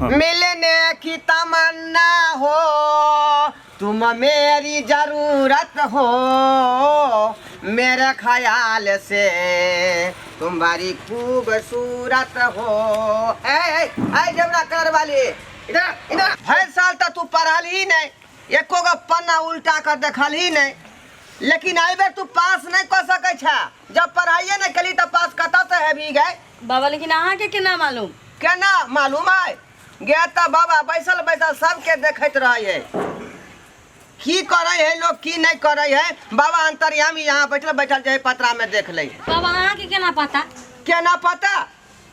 मिलने की तमन्ना हो, तुम मेरी जरूरत हो, मेरे ख्याल से तुम्हारी खूबसूरत हो। ए ए ए जबरा कर वाली, इधर इधर। भर साल तक तू पढ़ल ही नहीं, एको गो पन्ना उल्टा कर देखल ही नहीं, लेकिन एहि बेर तू पास नहीं कर सकै छा। जब पढ़ाइए नहीं कली तऽ पास कतऽ से हेबी गए? बाबा, लेकिन अहाँके केना मालूम? केना मालूम है गे? तऽ बाबा बैसल बैसल सबके देखैत रहै है, की करै है लोग, की नहीं करै है। बाबा अंतर्यामी यहाँ बैठल बैठल जे है पतरा में देख लै है। बाबा, अहाँके केना पता? केना पता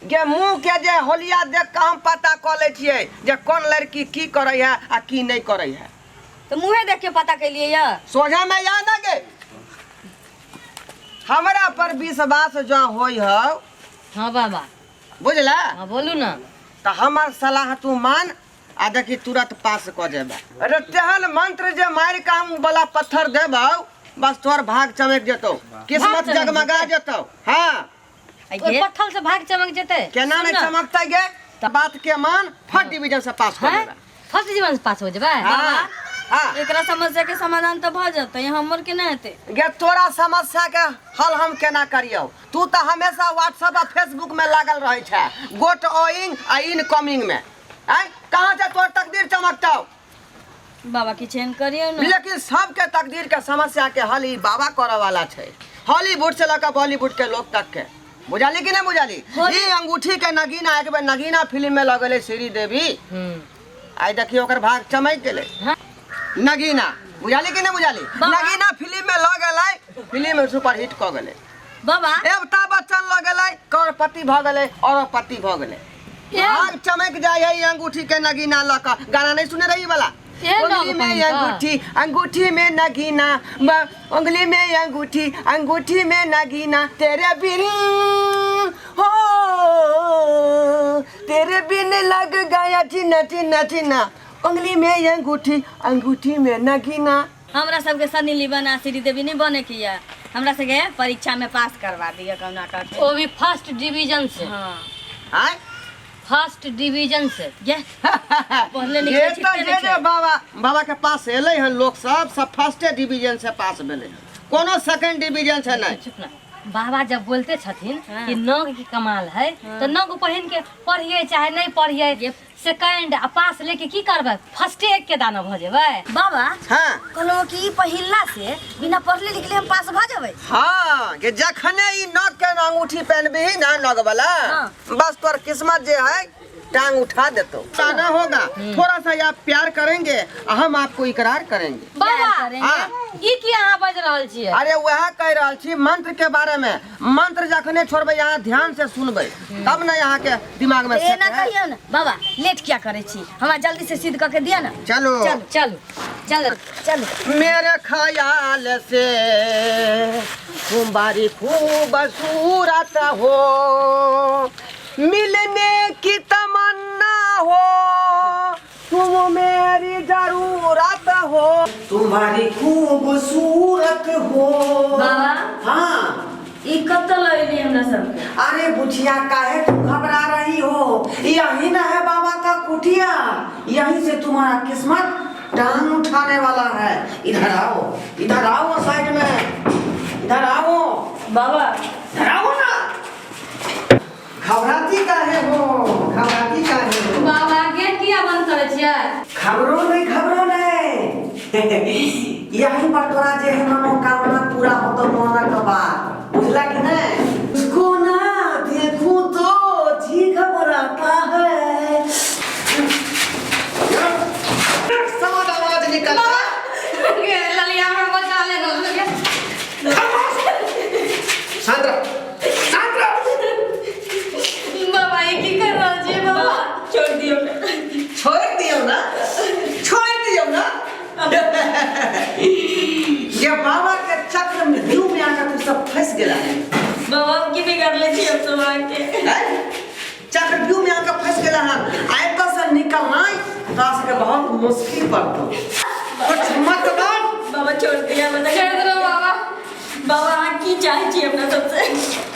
गे? मुँह के जे होलिया देख कऽ हम पता कऽ लै छियै जे कोन लड़की की करै है आ की नहीं करै है। तऽ मुँहे देख के पता केलियै यऽ? सोझा में या ना गे, हमरा पर विश्वास जो होई हौ। हाँ बाबा। बुझला? हाँ, बोलू ना। तऽ हमर सलाह तू मान आ देखी तुरंत पास कऽ जेबा। अरे तेहन मंत्र जे मारि कऽ हम वाला पत्थर देबौ, बस तोहर भाग चमक जेतौ, किस्मत चमक जगमगा जेतौ। हाँ। ओहि पत्थर से भाग चमक जेतै? केना नहि सुन ना। चमकतै गे? तऽ बात के मान, फर्स्ट डिवीजन से पास कऽ हैं? जेबा। फर्स्ट डिवीजन से पास हो जेबै? हाँ हाँ। एकरा समस्या के समाधान तऽ भऽ जेतै, हमर केना हेतै? गे, तोरा समस्या के हल हम केना करियौ? तू तऽ हमेशा व्हाट्सएप आ फेसबुक में लागल रहै छै, गोट ओइंग आ इनकमिंग में। आँय, कहाँ से तोर तकदीर चमकतौ? बाबा, किछु एहन करियौ ने। लेकिन सबके तकदीर के समस्या के हल ई बाबा करे वाला छै, हॉलीवुड से लऽ कऽ बॉलीवुड के लोग तक के। बुझाली कि नहीं बुझाली? ई अंगूठी के नगीना एक बेर नगीना फिल्म में लगेले श्री देवी। आइ देखियो, ओकर भाग चमक गेलै। हाँ। नगीना, बुझाली कि नहीं बुझाली? बाबा। नगीना फिल्म में लग गेलै, फिल्म सुपर हिट कऽ गेलै। बाबा। अमिताभ बच्चन लग गेलै, करोड़पति भऽ गेलै, अरबपति भऽ गेलै। भाग चमक जाय है ई अंगूठी के नगीना लऽ कऽ। गाना नहीं सुने रही वाला? एहन उंगली लोग में पहिन कऽ? अंगूठी, अंगूठी में नगीना, उंगली में अंगूठी, अंगूठी में नगीना, तेरे बिन हो, तेरे बिन लग गया जीना जीना जीना, उंगली में अंगूठी, अंगूठी में नगीना। हमरा सबके सनी लीवन आ श्रीदेवी नहीं बने के ये, हमरा सबके परीक्षा में पास करवा दिअ कहुना करके। वो भी फर्स्ट डिवीजन से। हाँ। आय? फर्स्ट डिवीजन से। ये पढ़ले लिखले ये छिपते तऽ नहि जे छै। जे बाबा बाबा के पास एलै हन लोक सब, सब फर्स्टे डिवीजन से पास भेलै हन, कोनो सेकंड डिवीजन से नहि। चुप ना। बाबा जब बोलते छथिन हाँ। कि नग के कमाल है, तो नग पहिन के पढ़िए चाहे नहीं पढ़िए, सेकंड आ पास लेके की करबै? फर्स्टे एक के दाना भऽ जेबै। बाबा। हाँ। कहलहुँ कि ई पहिरला से बिना पढ़ले लिखले हम पास भऽ जेबै? हाँ, कि जखने ई नग के अंगूठी पहनबही ना, नग वाला, हाँ। बस तोर किस्मत जे है टांग उठा देतो। ना होगा थोड़ा सा आप प्यार करेंगे, हम आपको इकरार करेंगे। बाबा। करेंगे। हाँ। ई की अहाँ बाजि रहल छियै? अरे, वह कह रहल छी मंत्र के बारे में। मंत्र जखने छोड़बै, यहाँ ध्यान से सुनबै, तब ना यहाँ के दिमाग में एना सेट है। कहियौ ने बाबा, लेट किया करै छी? हमरा जल्दी से सिद्ध कऽ के दिअ ने। चलो। चलू। चलू चलू। चलू। मेरे ख्याल से तुम्हारी खूबसूरत हो, मिलने की तमन्ना हो, तुम मेरी जरूरत हो, तुम्हारी खूबसूरत हो। बाबा। हाँ। ई कतऽ लऽ एली हमरा सबके? अरे बुचिया, काहे तुम घबरा रही हो? यही ना है बाबा का कुटिया, यहीं से तुम्हारा किस्मत टांग उठाने वाला है। इधर आओ, इधर आओ, साइड में इधर आओ। बाबा। इधर आओ ना। घबराती काहे हो? घबराती काहे हो? बाबा, गेट किया बंद करै छियै? घबरो नहीं, घबरो नहीं। यही पर तोरा जे है मनोकामना पूरा होतो मोना के बाद, बुझला कि नहीं? उसको ना देखूं तो जी घबराता है। सब आवाज निकल। ललिया, हमरा बचा ले। शांत रहो, शांत रहो। बाबा, ई की कर रहल छियै बाबा? छोड़ दियौ। छोड़ दियौ ना, छोड़ दियौ ना। ये बाबा के चक्र में व्यू में आकर तू सब फंस गेला है। बाबा, हम की बिगाड़ले छी हम सब अहाँके? हैं? चक्रव्यूह में आकर फंस गेला हन। आ एतऽ से निकलनाइ तोरा सबके बहुत मुश्किल पड़तौ। कुछ मत बात। बाबा, छोड़ दिया मतलब। छोड़ दियौ बाबा। बाबा, अहाँ की चाहै छी अपना सबसे?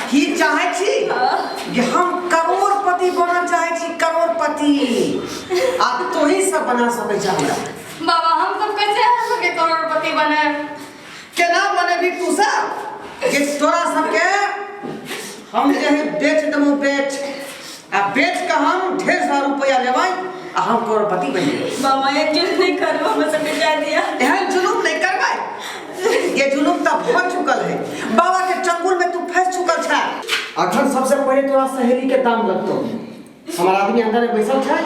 की चाहै छी? हाँ। कि हम करोड़पति बनऽ चाहै छी, करोड़पति। करोड़पति। आ तू ही सब बना सकै छ हमरा। बाबा हम सब कैसे हम सबके करोड़पति बनाए? केना बनेबी तू सब? जे तोरा सबके हम जे है बेच देबो बेच, आ बेच के हम ढेर सारा रुपया लेबै आ हम करोड़पति बनि जेबै। बाबा एक जुलूम नहीं करबो, हम सबके जा दिया। एहन जुलूम नहीं करबै, ये जुलूम तऽ भऽ चुकल है। बाबा के चंगुल में तू फंस चुकल छै। अखन सबसे पहिले तोरा सहेली के दाम लगतो। हमर आदमी अंदर में बैसल छै,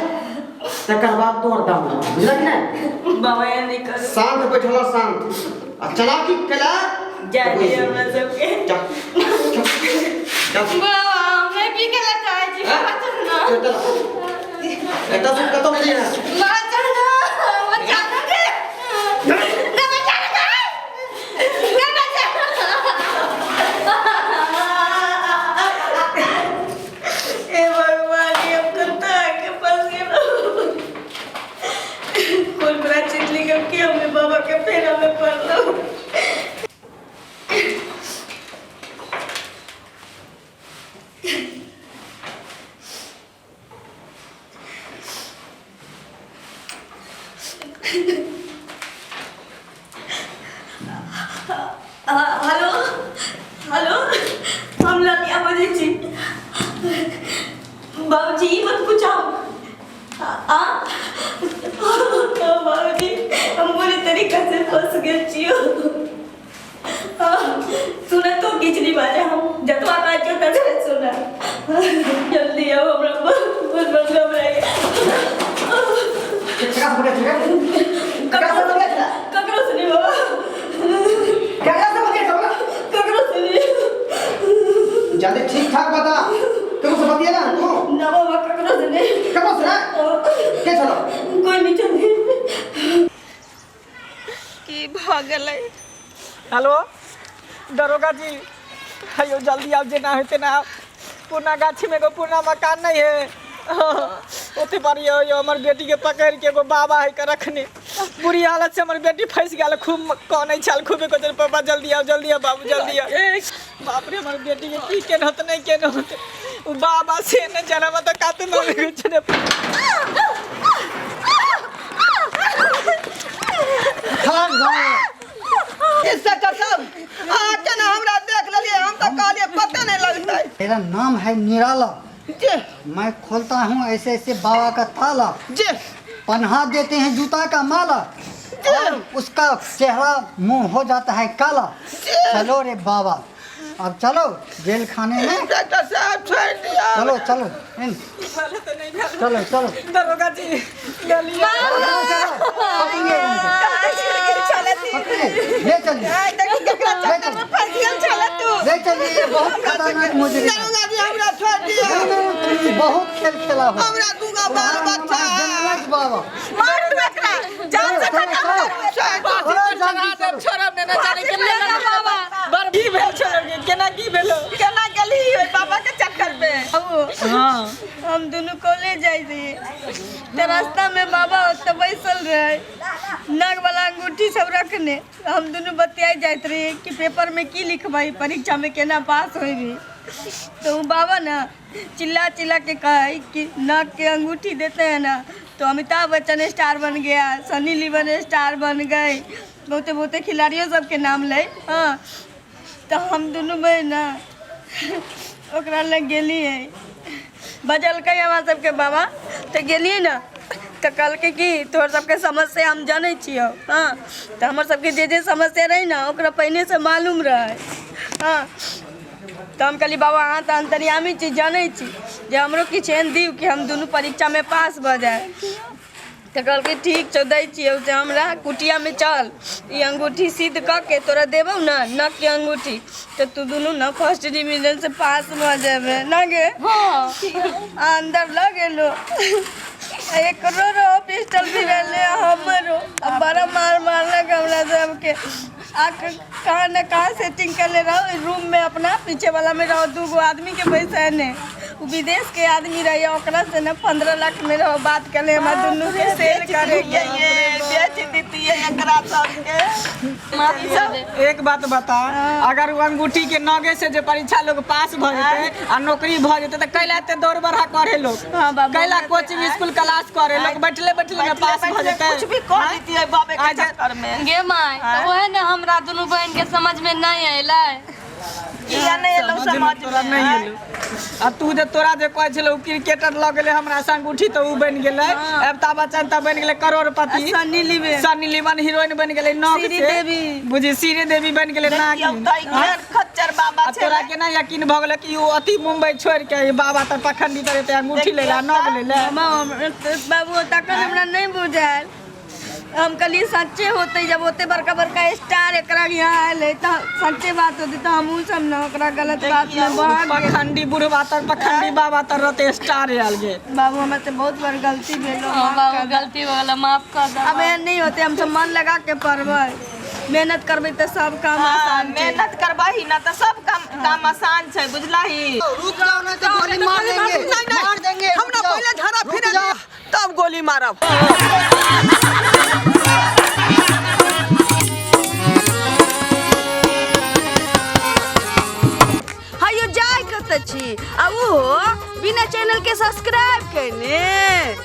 तकर बाद तोहर दाम लगतो, बुझलक कि नहीं? बाबा एहन नहीं करू। शांत बैठल रह, शांत। आ चलाकी केला जा दिया हमरा सबके। जा, जा, जा। बाबा हम नहीं पी के चाहै छी। बाबा चल ना। चल, चल। एतऽ से कतौ नहि जइहे। बाबा चल ना, बच्चा ना रे। ना बच्चा ना। ना बच्चा। हे भगवान, ये हम कत्ता आके फंस गेलहुँ। कोन बड़ा चितली के की हमें बाबा के फेरा में पड़लहुँ। हेलो हेलो, हम ललिया बजै छी। बाबूजी ई मत पूछाउ। आ बाबूजी हम बुरी तरीका से फंस गेल छियो। सुन तो किछु नहीं बाजे, हम जतवा कहै छियो ततबे सुन। जल्दी आओ, हमरा बहुत बहुत घबराइए। केकरा से बतिया छलै? केकरा से बतिया छलै? ककरो से नहीं बाबा। केकरा से बतिया छलै? ककरो से नहीं। जल्दी ठीक ठाक बता, ककरो से बतिया ना तू? ना बाबा, ककरो से नहीं। ककरो से ना? के छलो? कोई नहीं चले। की भऽ गेलै? हेलो दरोगा जी, अयो जल्दी आउ, जेना हेतै ना आउ। पुरना गाछीमे एगो पुरना मकान नहीं है, ओते पर यो यो हमर बेटी के पकड़ के एगो बाबा है के रखने। बुरी हालत से हमर बेटी फंस गेल, खूब कानै छल, खूबे कहै छल पापा जल्दी आओ, जल्दी आओ बाबू, जल्दी आओ। बाप रे, हमर बेटी के की केना होतै नहीं केना होतै, उ बाबा से न जानब तऽ काते मारे गेल छलै। इंस्पेक्टर साहब, अहाँ केना हमरा देख लेलियै? हम तऽ कहलियै पता नहीं लगतै। मेरा नाम है निराला जे। मैं खोलता हूँ ऐसे ऐसे बाबा का ताला जे। पन्हा देते हैं जूता का माला और उसका चेहरा मुंह हो जाता है काला। चलो रे बाबा, अब चलो जेल खाने में। इंस्पेक्टर साहब छोड़ दिया। चलो चलो इन। चलो चलो दरोगा जी ले लिया। चलो, चलो, पकड़िए इनको, पकड़िए, ले चलिए, ले चलिए, ले चलिए। ये बहुत खतरनाक मुजरिम है। दरोगा जी हमरा छोड़ दिया। तुम बहुत खेल खेला हो। हमरा दूगो बाल बच्चा है। जंगलत बाबा। मार तू एकरा, जान से चलो, खत्म चलो। कर। चलो, जल्दी चलो। छोड़ब ने ना जाने के बाबा बड़ की भेल छल, केना की भेल? केना गेली ओहि बाबा के चक्कर में? हाँ, हम दुनू कॉलेज जाइ रहियै तऽ रास्ता में बाबा ओतऽ बैसल रहै, नग वाला अंगूठी सब रखने। हम दुनू बतियाइ जाइत रहियै कि पेपर में की लिखबै, परीक्षा में केना पास होइबी। तो उ बाबा ना चिल्ला चिल्ला के कहै कि नग के अंगूठी देते हैं ना तो अमिताभ बच्चन स्टार बन गया, सनी लीवन स्टार बन गए, बहुते बहुते खिलाड़ियों सबके नाम लै। हाँ, तऽ हम दुनू बहिन ना ओकरा लग गेलियै, बजलकै हमरा सबके बाबा। तऽ गेलियै ने तऽ कहलकै कि तोहर सबके समस्या हम जनै छियौ। हँ, तऽ हमर सबके जे जे समस्या रहै ने ओकरा पहिनेसँ मालूम रहै। हँ, तऽ हम कहलियै बाबा अहाँ तऽ अन्तर्यामी छी, जनै छी जे हमरो किछु एहन दियौ कि हम दुनू परीक्षामे पास भऽ जाइ। तऽ कहलकै ठीक छौ, दै छियौ, से हमरा कुटियामे चल, ई अंगूठी सिद्ध कऽ के तोरा देबौ ने नगके अंगूठी, तऽ तू दुनू ने फर्स्ट डिवीजनसँ पास भऽ जेबै ना गे। आ अन्दर लऽ गेलो, आ एकरो रहो पिस्टल भिड़ल, हमरो, आ बड़ा मार मारलक हमरा सबके। आ कहाँ ने कहाँ सेटिंग करले रहो रूम में, अपना पीछे वाला में रहो, दूगो आदमी के बैसेने उ विदेश के आदमी रहे, ओकरा से ना 15 लाख में रहो बात कले, हमरा दुनू के सेल करे के। ये बेच दीतिए एकरा सबके। माफ कर दे। एक बात बता, अगर वो अंगूठी के नगे से जे परीक्षा लोग पास भ जेते आ नौकरी भ जेते त कैला एते दौड़ बढ़ा करे लोग? हाँ बाबू, कैला हमरा कोचिंग स्कूल क्लास करे लोग? बैठले बैठले में पास भ जेते। कुछ भी कह दीतिए बाबे के चक्कर में। गे my, तऽ ओहे ने हमरा दुनू बहिन के समझ में नहीं अयलै। किया नहीं एलौ समझ तोरा में? नहीं एलौ। आ तू जे तोरा जे कहै छलै, उ क्रिकेटर लऽ गेलै हमरा से अंगूठी तऽ उ बनि गेलै, अमिताभ बच्चन तऽ बनि गेलै करोड़पति, सन्नी लिबे सनी लियोन हीरोइन बनि गेलै नग श्री से देवी। बुझी श्री देवी बनि गेलै देखियौ नागिन। तऽ ई केहन खच्चर बाबा आ तोरा छै। केना यकीन भऽ गेलै कि ओ अथी मुंबई छोड़ि के ई बाबा तऽ पखंडी तर एते अंगूठी लै लए, नग लै लए? बाबू, तखन हमरा नहीं बुझायल। हम कहलिए सच्चे होते, जब होते बड़का बड़का स्टार एकरा यहाँ आयल है तऽ सच्चे बात होते, तऽ हमहूँ सब न ओकरा गलत बात में बहा गेल। पखंडी बुढ़वा तर, पखंडी बाबा तर रहते स्टार आयल गे। बाबू, हमरा से बहुत बड़ गलती भेल। हाँ बाबू, गलती हो गेलै, माफ कर दे। अब एहन नहीं होते, हम सब मन लगा के पढ़बै, मेहनत करबै तऽ सब काम आसान छै। मेहनत करबही ना तऽ सब काम काम आसान छै, बुझलही? रुक जाओ, नहीं तो गोली मार देंगे, मार देंगे। हमरा रुक जाओ, पहिले झाड़ा रुक फिरे जाओ। तब गोली मारब। हयो जाय कतऽ छी आ ओहो बिना चैनल के सब्सक्राइब केने?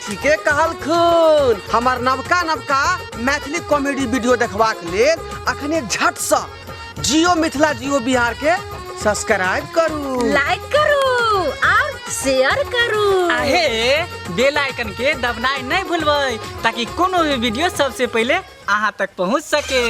ठीके कहलखुन। हमर नवका नवका मैथिली कॉमेडी वीडियो देखबाक लेल अखने झटसँ जियो मिथिला जियो बिहार के सब्सक्राइब करू, लाइक करू और शेयर करू। आहे बेल आइकन के दबनाइ नहीं भूलबै ताकि कोनो भी वीडियो सबसे पहिले अहाँ तक पहुँच सके।